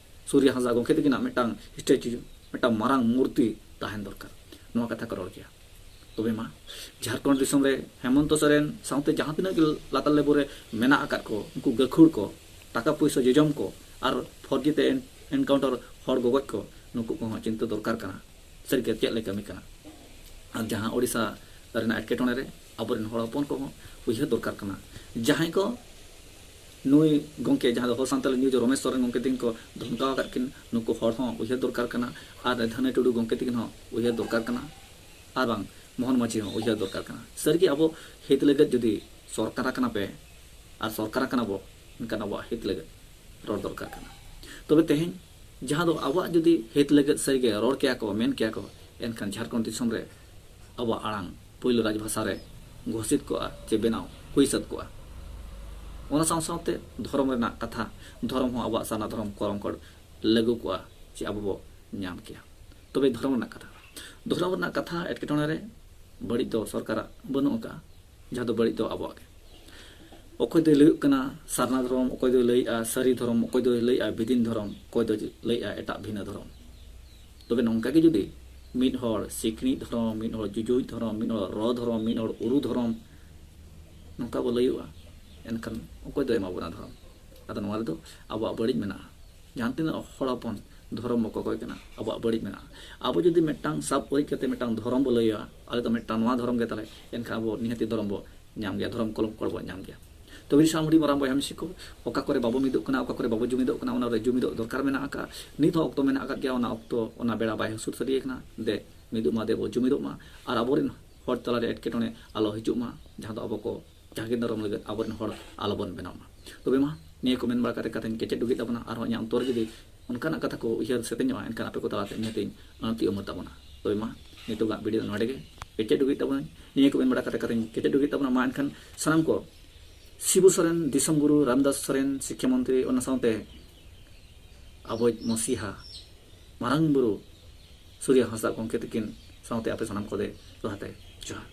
ᱥᱩᱨᱭᱟ ᱦᱟᱸᱥᱫᱟ ᱜᱚᱢᱠᱮ ᱛᱟᱹᱠᱤᱱᱟᱜ ᱢᱤᱫᱴᱟᱝ ᱥᱴᱮᱪᱩ, ᱢᱤᱫᱴᱟᱝ ᱢᱟᱨᱟᱝ ᱢᱩᱨᱛᱤ ᱛᱟᱦᱮᱱ ᱫᱚᱨᱠᱟᱨ᱾ ᱱᱚᱣᱟ ᱠᱟᱛᱷᱟ ᱠᱚ ᱨᱚᱲ ᱜᱮᱭᱟ᱾ ᱛᱚᱵᱮ ᱢᱟ, ᱡᱷᱟᱲᱠᱷᱚᱸᱰ ᱫᱤᱥᱚᱢ ᱨᱮ ᱦᱮᱢᱚᱱᱛᱚ ᱥᱚᱨᱮᱱ ᱥᱟᱶᱛᱮ ᱡᱟᱦᱟᱸ ᱛᱤᱱᱟᱹᱜ ᱜᱮ ᱞᱟᱛᱟᱨ ᱞᱮᱵᱮᱞ ᱨᱮ ᱢᱮᱱᱟᱜ ᱟᱠᱟᱫ ᱠᱚ, ᱩᱱᱠᱩ ᱜᱟᱹᱠᱷᱩᱲ ᱠᱚ, ᱴᱟᱠᱟ ᱯᱩᱭᱥᱟᱹ ᱡᱚᱡᱚᱢ ᱠᱚ, ᱟᱨ ᱯᱷᱚᱨᱡᱤ ᱛᱮ ᱮᱱ-, ᱮᱱᱠᱟᱣᱩᱱᱴᱟᱨ ᱦᱚᱲ ᱜᱚᱜᱚᱡ ᱠᱚ, ᱱᱩᱠᱩ ᱠᱚᱦᱚᱸ ᱪᱤᱱᱛᱟᱹ ᱫᱚᱨᱠᱟᱨ ᱠᱟᱱᱟ᱾ ᱥᱟᱹᱨᱤᱜᱮ ᱪᱮᱫ ᱞᱮ ᱠᱟᱹᱢᱤ ᱠᱟᱱᱟ? ᱟᱨ ᱡᱟᱦᱟᱸ ᱳᱰᱤᱥᱟ ᱨᱮᱱᱟᱜ ᱮᱴᱠᱮᱴᱚᱬᱮ ᱨᱮ ᱟᱵᱚᱨᱮᱱ ᱦᱚᱲ ᱦᱚᱯᱚᱱ ᱠᱚᱦᱚᱸ ᱩᱭᱦᱟᱹᱨ ᱫᱚᱨᱠᱟᱨ ᱠᱟᱱᱟ᱾ ᱡᱟᱦᱟᱸᱭ ᱠᱚ ᱱᱩᱭ ᱜᱚᱢᱠᱮ, ᱡᱟᱦᱟᱸ ᱫᱚ ᱦᱚᱲ ᱥᱟᱱᱛᱟᱲ ᱱᱤᱭᱩᱡᱽ ᱨᱚᱢᱮᱥ ᱥᱚᱨᱮᱱ ᱜᱚᱢᱠᱮ ᱛᱤᱠᱤᱱ ᱠᱚ ᱫᱷᱚᱢᱠᱟᱣ ᱟᱠᱟᱫ ᱠᱤᱱ, ᱱᱩᱠᱩ ᱦᱚᱲ ᱦᱚᱸ ᱩᱭᱦᱟᱹᱨ ᱫᱚᱨᱠᱟᱨ ᱠᱟᱱᱟ᱾ ᱟᱨ ᱫᱷᱟᱹᱱᱟᱹᱭ ᱴᱩᱰᱩ ᱜᱚᱢᱠᱮ ᱛᱤᱠᱤᱱ ᱦᱚᱸ ᱩᱭᱦᱟᱹᱨ ᱫᱚᱨᱠᱟᱨ ᱠᱟᱱᱟ᱾ ᱟᱨ ᱵᱟᱝ, ᱢᱳᱦᱚᱱ ᱢᱟᱹᱡᱷᱤ ᱦᱚᱸ ᱩᱭᱦᱟᱹᱨ ᱫᱚᱨᱠᱟᱨ ᱠᱟᱱᱟ᱾ ᱥᱟᱹᱨᱤᱜᱮ ᱟᱵᱚ ᱦᱤᱛ ᱞᱟᱹᱜᱤᱫ ᱡᱩᱫᱤ ᱥᱚᱨᱠᱟᱨ ᱟᱠᱟᱱᱟ ᱯᱮ ᱟᱨ ᱥᱚᱨᱠᱟᱨ ᱟᱠᱟᱱᱟ ᱵᱚ, ᱮᱱᱠᱷᱟᱱ ᱟᱵᱚᱣᱟᱜ ᱦᱤᱛ ᱞᱟᱹᱜᱤᱫ ᱨᱚᱲ ᱫᱚᱨᱠᱟᱨ ᱠᱟᱱᱟ᱾ ᱛᱚᱵᱮ ᱛᱮᱦᱮᱧ ᱡᱟᱦᱟᱸ ᱫᱚ ᱟᱵᱚᱣᱟᱜ ᱡᱩᱫᱤ ᱦᱤᱛ ᱞᱟᱹᱜᱤᱫ ᱥᱟᱹᱨᱤᱜᱮ ᱨᱚᱲ ᱠᱮᱭᱟ ᱠᱚ, ᱢᱮᱱ ᱠᱮᱭᱟ ᱠᱚ, ᱮᱱᱠᱷᱟᱱ ᱡᱷᱟᱲᱠᱷᱚᱸᱰ ᱫᱤᱥᱚᱢ ᱨᱮ ᱟᱵᱚᱣᱟᱜ ᱟᱲᱟᱝ ᱯᱳᱭᱞᱳ ᱨᱟᱡᱽᱵᱷᱟᱥᱟ ᱨᱮ ᱜᱷᱳᱥᱤᱛ ᱠᱚᱜᱼᱟ ᱪᱮ ᱵᱮᱱᱟᱣ ᱦᱩᱭ ᱥᱟᱹᱛ ᱠᱚᱜᱼᱟ᱾ ᱚᱱᱟ ᱥᱟᱶ ᱥᱟᱶᱛᱮ ᱫᱷᱚᱨᱚᱢ ᱨᱮᱱᱟᱜ ᱠᱟᱛᱷᱟ, ᱫᱷᱚᱨᱚᱢ ᱦᱚᱸ ᱟᱵᱚᱣᱟᱜ ᱥᱟᱨᱱᱟ ᱫᱷᱚᱨᱚᱢ ᱠᱚᱨᱚᱢ ᱠᱳᱰ ᱞᱟᱹᱜᱩ ᱠᱚᱜᱼᱟ ᱪᱮ ᱟᱵᱚ ᱵᱚ ᱧᱟᱢ ᱠᱮᱭᱟ᱾ ᱛᱚᱵᱮ ᱫᱷᱚᱨᱚᱢ ᱨᱮᱱᱟᱜ ᱠᱟᱛᱷᱟ, ᱫᱷᱚᱨᱚᱢ ᱨᱮᱱᱟᱜ ᱠᱟᱛᱷᱟ ᱮᱴᱠᱮᱴᱚᱬᱮ ᱨᱮ ᱵᱟᱹᱲᱤᱡ ᱫᱚ ᱥᱚᱨᱠᱟᱨᱟᱜ ᱵᱟᱹᱱᱩᱜ ᱟᱠᱟᱫᱼᱟ, ᱡᱟᱦᱟᱸ ᱫᱚ ᱵᱟᱹᱲᱤᱡ ᱫᱚ ᱟᱵᱚᱣᱟᱜ ᱜᱮ᱾ ᱚᱠᱚᱭ ᱫᱚᱭ ᱞᱟᱹᱭᱟᱹᱜ ᱠᱟᱱᱟ ᱥᱟᱨᱱᱟ ᱫᱷᱚᱨᱚᱢ, ᱚᱠᱚᱭ ᱫᱚᱭ ᱞᱟᱹᱭᱮᱜᱼᱟ ᱥᱟᱹᱨᱤ ᱫᱷᱚᱨᱚᱢ, ᱚᱠᱚᱭ ᱫᱚᱭ ᱞᱟᱹᱭᱮᱜᱼᱟ ᱵᱤᱫᱤᱱ ᱫᱷᱚᱨᱚᱢ, ᱚᱠᱚᱭ ᱫᱚᱭ ᱞᱟᱹᱭᱮᱜᱼᱟ ᱮᱴᱟᱜ ᱵᱷᱤᱱᱟᱹ ᱫᱷᱚᱨᱚᱢ᱾ ᱛᱚᱵᱮ ᱱᱚᱝᱠᱟ ᱜᱮ ᱡᱩᱫᱤ ᱢᱤᱫ ᱦᱚᱲ ᱥᱤᱠᱲᱤᱡ ᱫᱷᱚᱨᱚᱢ, ᱢᱤᱫ ᱦᱚᱲ ᱡᱩᱡᱩᱡ ᱫᱷᱚᱨᱚᱢ, ᱢᱤᱫ ᱦᱚᱲ ᱨᱚ ᱫᱷᱚᱨᱚᱢ, ᱢᱤᱫ ᱦᱚᱲ ᱩᱨᱩ ᱫᱷᱚᱨᱚᱢ ᱱᱚᱝᱠᱟ ᱵᱚ ᱞᱟᱹᱭᱚᱜᱼᱟ, ᱮᱱᱠᱷᱟᱱ ᱚᱠᱚᱭ ᱫᱚ ᱮᱢᱟ ᱵᱚᱱᱟ ᱫᱷᱚᱨᱚᱢ? ᱟᱫᱚ ᱱᱚᱣᱟ ᱨᱮᱫᱚ ᱟᱵᱚᱣᱟᱜ ᱵᱟᱹᱲᱤᱡ ᱢᱮᱱᱟᱜᱼᱟ᱾ ᱡᱟᱦᱟᱸ ᱛᱤᱱᱟᱹᱜ ᱦᱚᱲ ᱦᱚᱯᱚᱱ ᱫᱷᱚᱨᱚᱢ ᱵᱚ ᱠᱚᱠᱚᱭ ᱠᱟᱱᱟ, ᱟᱵᱚᱣᱟᱜ ᱵᱟᱹᱲᱤᱡ ᱢᱮᱱᱟᱜᱼᱟ᱾ ᱟᱵᱚ ᱡᱩᱫᱤ ᱢᱤᱫᱴᱟᱝ ᱥᱟᱵ ᱩᱨᱤᱡ ᱠᱟᱛᱮ ᱢᱤᱫᱴᱟᱝ ᱫᱷᱚᱨᱚᱢ ᱵᱚ ᱞᱟᱹᱭᱟ, ᱟᱞᱮ ᱫᱚ ᱢᱤᱫᱴᱟᱝ ᱱᱚᱣᱟ ᱫᱷᱚᱨᱚᱢ ᱜᱮ ᱛᱟᱞᱮ, ᱮᱱᱠᱷᱟᱱ ᱟᱵᱚ ᱱᱤᱦᱟᱹᱛᱤ ᱫᱷᱚᱨᱚᱢ ᱵᱚ ᱧᱟᱢ ᱜᱮᱭᱟ, ᱫᱷᱚᱨᱚᱢ ᱠᱚᱞᱚᱢ ᱠᱚᱲ ᱵᱚ ᱧᱟᱢ ᱜᱮᱭᱟ᱾ ᱛᱚᱵᱮ ᱥᱟᱶᱦᱩᱰᱤ ᱢᱟᱨᱟᱝ ᱵᱚᱭᱦᱟ ᱢᱤᱥᱤ ᱠᱚ, ᱚᱠᱟ ᱠᱚᱨᱮ ᱵᱟᱵᱚ ᱢᱤᱫᱚᱜ ᱠᱟᱱᱟ, ᱚᱠᱟ ᱠᱚᱨᱮ ᱵᱟᱵᱚ ᱡᱩᱢᱤᱫᱚᱜ ᱠᱟᱱᱟ, ᱚᱱᱟ ᱨᱮ ᱡᱩᱢᱤᱫᱚᱜ ᱫᱚᱨᱠᱟᱨ ᱢᱮᱱᱟᱜ ᱟᱠᱟᱫᱼᱟ᱾ ᱱᱤᱛ ᱦᱚᱸ ᱚᱠᱛᱚ ᱢᱮᱱᱟᱜ ᱟᱠᱟᱫ ᱜᱮᱭᱟ, ᱚᱱᱟ ᱚᱠᱛᱚ, ᱚᱱᱟ ᱵᱮᱲᱟ ᱵᱟᱭ ᱦᱟᱹᱥᱩᱨ ᱥᱟᱰᱮ ᱟᱠᱟᱱᱟ᱾ ᱫᱮ, ᱢᱤᱫᱚᱜ ᱢᱟ, ᱫᱮᱵᱚ ᱡᱩᱢᱤᱫᱚᱜ ᱢᱟ, ᱟᱨ ᱟᱵᱚᱨᱮᱱ ᱦᱚᱲ ᱛᱟᱞᱟᱨᱮ ᱮᱴᱠᱮᱴᱚᱬᱮ ᱟᱞᱚ ᱦᱤᱡᱩᱜ ᱢᱟ, ᱡᱟᱦᱟᱸ ᱫᱚ ᱟᱵᱚ ᱠᱚ ᱡᱟᱸᱜᱮ ᱫᱟᱨᱟᱢ ᱞᱟᱹᱜᱤᱫ ᱟᱵᱚᱨᱮᱱ ᱦᱚᱲ ᱟᱞᱚᱵᱚᱱ ᱵᱮᱱᱟᱣ ᱢᱟ᱾ ᱛᱚᱵᱮ ᱢᱟ, ᱱᱤᱭᱟᱹ ᱠᱚ ᱢᱮᱱ ᱵᱟᱲᱟ ᱠᱟᱛᱮ ᱠᱟᱛᱷᱟᱧ ᱠᱮᱪᱮᱫ ᱰᱩᱜᱤᱡ ᱛᱟᱵᱚᱱᱟ᱾ ᱟᱨᱦᱚᱸ ᱤᱧᱟᱹᱜ ᱚᱱᱛᱚᱨ ᱨᱮ ᱡᱩᱫᱤ ᱚᱱᱠᱟᱱᱟᱜ ᱠᱟᱛᱷᱟ ᱠᱚ ᱩᱭᱦᱟᱹᱨ ᱥᱮᱛᱮᱧᱚᱜᱼᱟ, ᱮᱱᱠᱷᱟᱱ ᱟᱯᱮ ᱠᱚ ᱛᱟᱞᱟᱛᱮ ᱱᱤᱦᱟᱹᱛᱤᱧ ᱟᱹᱬᱛᱤ ᱩᱢᱟᱹᱨ ᱛᱟᱵᱚᱱᱟ᱾ ᱛᱚᱵᱮ ᱢᱟ, ᱱᱤᱛᱚᱜᱟᱜ ᱵᱷᱤᱰᱤᱭᱳ ᱫᱚ ᱱᱚᱰᱮ ᱜᱮ ᱠᱮᱪᱮᱫ ᱰᱩᱜᱤᱡ ᱛᱟᱵᱚᱱᱟᱹᱧ᱾ ᱱᱤᱭᱟᱹ ᱠᱚ ᱢᱮᱱ ᱵᱟᱲᱟ ᱠᱟᱛᱮ ᱠᱟᱛᱷᱟᱧ ᱠᱮᱪᱮᱫ ᱰᱩᱜᱤᱡ ᱛᱟᱵᱚᱱᱟ᱾ ᱢᱟ ᱮᱱᱠᱷᱟᱱ ᱥᱟᱱᱟᱢ ᱠᱚ ᱥᱤᱵᱩ ᱥᱚᱨᱮᱱ, ᱫᱤᱥᱚᱢ ᱜᱩᱨᱩ ᱨᱟᱢᱫᱟᱥ ᱥᱚᱨᱮᱱ, ᱥᱤᱠᱠᱷᱟ ᱢᱚᱱᱛᱨᱤ, ᱚᱱᱟ ᱥᱟᱶᱛᱮ ᱟᱵᱚᱭᱤᱡ ᱢᱚᱥᱤᱦᱟ ᱢᱟᱨᱟᱝ ᱵᱩᱨᱩ ᱥᱩᱨᱭᱟ ᱦᱟᱸᱥᱫᱟ ᱜᱚᱢᱠᱮ ᱛᱟᱹᱠᱤᱱ ᱥᱟᱶᱛᱮ ᱟᱯᱮ ᱥᱟᱱᱟᱢ ᱠᱚᱫᱮ ᱡᱚᱦᱟᱨ ᱛᱮ ᱡᱚᱦᱟᱨ᱾